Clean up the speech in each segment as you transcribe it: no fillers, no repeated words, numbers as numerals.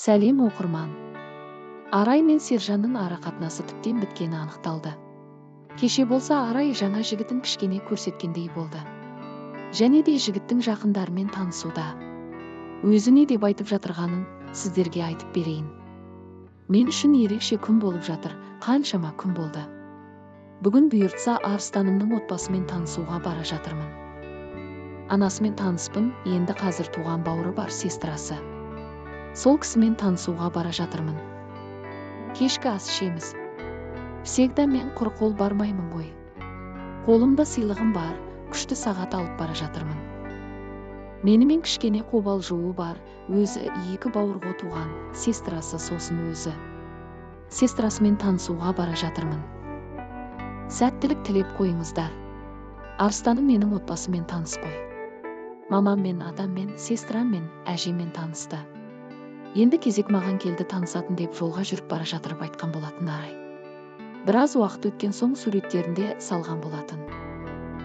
Сәлем, оқырман! Арай мен Сержанның ара қатынасы тіптен біткені анықталды. Кеше болса, Арай жаңа жігітін кішкене көрсеткендей болды. Және де жігіттің жақындарымен танысуда. Өзі не деп айтып жатырғанын сіздерге айтып берейін. Мен үшін ерекше күн болып жатыр, қаншама күн болды. Бүгін бұйыртса, арыстанымның отбасымен танысуға бара жатырмын. Анасымен таныспын, енді қазір туған бауыры бар, сестрасы. Сол кісімен танысуға бара жатырмын. Кешкі ас ішеміз. Всегда мен құр қол бармаймын ғой. Қолымда сыйлығым бар, күшті сағат алып бара жатырмын. Менімен кішкене қобалжуы бар, өзі екі бауырға туған, сестрасы, сосын өзі. Сестрасымен танысуға бара жатырмын. Сәттілік тілеп қойыңыздар. Арыстаным менің отбасыммен таныс қой. Мамаммен, атаммен, сестраммен, әжеммен танысты. Енді кезек маған келді танысатын деп жолға жүріп бара жатырып айтқан болатын Арай. Біраз уақыт өткен соң суреттерінде салған болатын.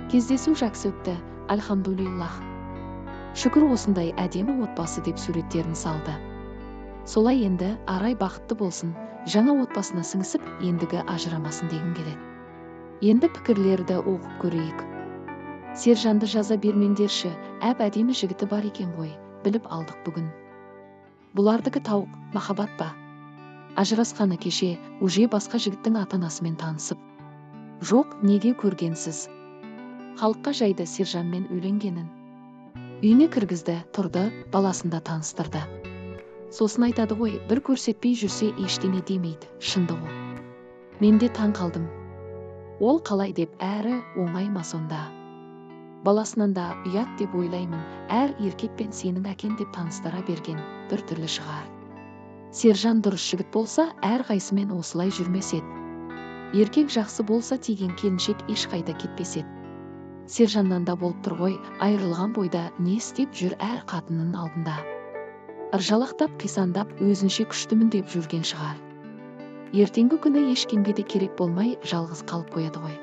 Кездесу жақсы өтті, альхамдулиллах. Шүкір, осындай әдемі отбасы деп суреттерін салды. Солай енді, Арай бақытты болсын, жаңа отбасына сіңісіп, ендігі ажырамасын дегім келеді. Енді пікірлерді оқып көрейік. Сержанды жаза бермеңдерші, әп әдемі жігіті бар екен ғой, біліп алдық бүгін. Бұлардікі тауық махаббат па? Ажырасқаны кеше, уже басқа жігіттің ата-анасымен танысып. Жоқ, неге көргенсіз? Халыққа жайды Сержанмен үйленгенін. Үйіне кіргізді, тұрды, баласын да таныстырды. Сосын айтады ғой, бір көрсетпей жүрсе, ештеңе демейді, шындық ол. Мен де таң қалдым. Ол қалай деп, әрі оңай ма сонда? Баласынан да ұят деп ойлаймын, әр еркекпен сенің әкен деп таныстыра берген бір түрлі шығар. Сержан дұрыс жігіт болса, әр қайсымен осылай жүрмес еді. Еркек жақсы болса, тиген келіншек ешқайда кетпес еді. Сержаннан да болып тұр ғой, айырылған бойда не істеп жүр әр қатынның алдында? Ыржалақтап, қисандап, өзінше күштімін деп жүрген шығар. Ертеңгі күні ешкімге де керек болмай, жалғыз қалып қояды ғой.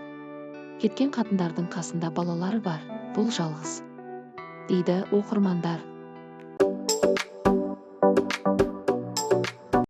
Кеткен қатындардың қасында балалары бар, бұл жалғыз. Дейді оқырмандар.